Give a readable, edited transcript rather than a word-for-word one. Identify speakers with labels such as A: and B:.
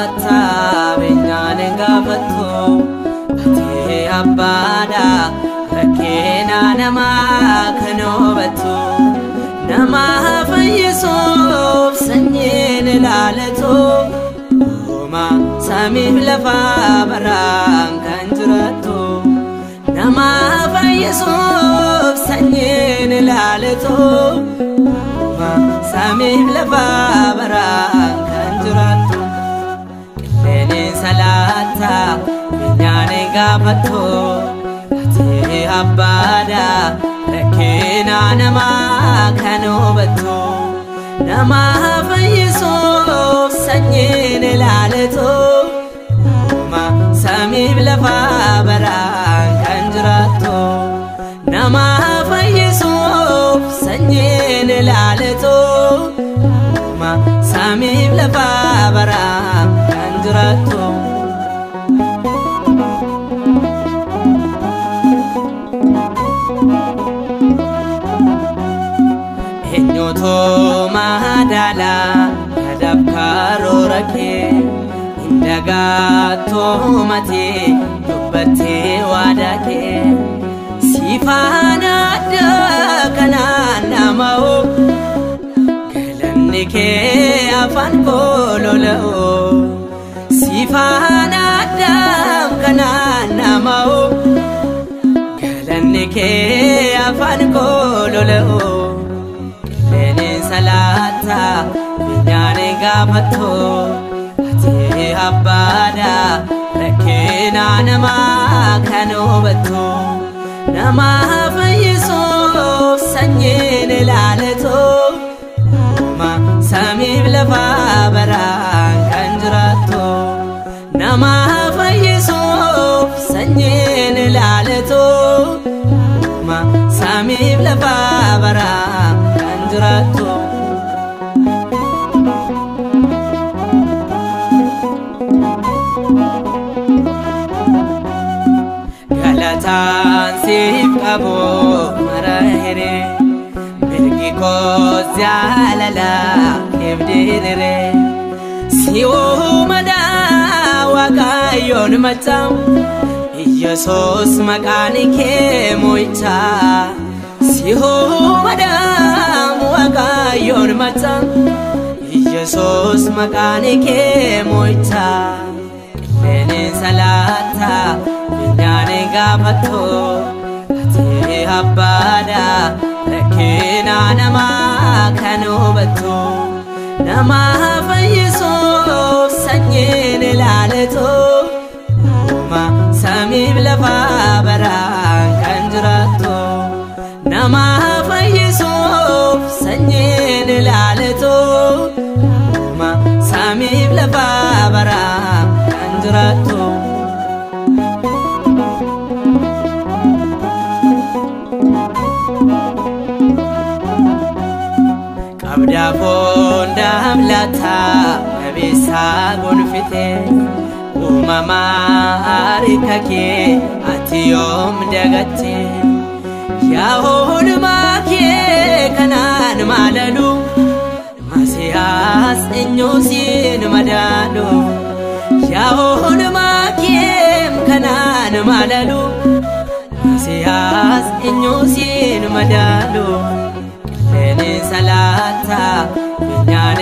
A: salaata beenyaan gaafattu ati abbaadha rakkina namaa kan hubattu nama fayyisuuf sanyiin ilaalatu uumaa samiif lafaa baraan kan jiraattu nama fayyisuuf sanyiin ilaalatu uumaa samiif lafaa baraan kan jiraattu qilleensi salaata beenyaan gaafattu ati abbaadha rakkina namaa kan hubattu nama fayyisuuf sanyiin ilaalatu uumaa samiif lafaa baraan kan jiraattu nama fayyisuuf sanyiin ilaalatu uumaa samiif lafaa baraan kan jiraattu. Eenyutu madaala yaadaaf karoora kee hin dagaattuu matee dubbattee waadaa kee siifaan adda kanaan nama hoo galanni kee afaan koo lola'oo siifaan adda kanaan nama hoo galanni kee afaan koo lola'oo. Salaata beenyaan gaafattu ati abbaadha rakkina namaa kan hubattu nama fayyisuuf sanyiin ilaalatu uumaa samiif lafaa baraan kan jiraattu nama fayyisuuf sanyiin ilaalatu uumaa samiif lafaa baraan kan jiraattu. Galataan siif qabu mara hiree mirgi koos jaalala keef diriire si uumadaa Waaqayyoon machaa Iyesuus maqaan kee mo'ichaa si uumadaa Waaqayyoon machaa Iyesuus maqaan kee mo'ichaa qilleensi salaata beenyaan gaafattu ati abbaadha rakkina namaa kan hubattu nama fayyisuuf sanyiin ilaalatu uumaa samiif lafaa baraan kan jiraattu nama fayyisuuf sanyiin ilaalatu uumaa samiif lafaa baraan kan jiraattu. Qabdaafoon daamlataa qabeessaa gonfite uumamaa harka kee ati yoom dagatte yaa oolmaa kee kanaan maalalu masiyaas eenyuusiin madaalu yaa oolmaa kee kanaan maalalu masiyaas eenyuusiin madaalu. Qilleensi salaata beenyaan.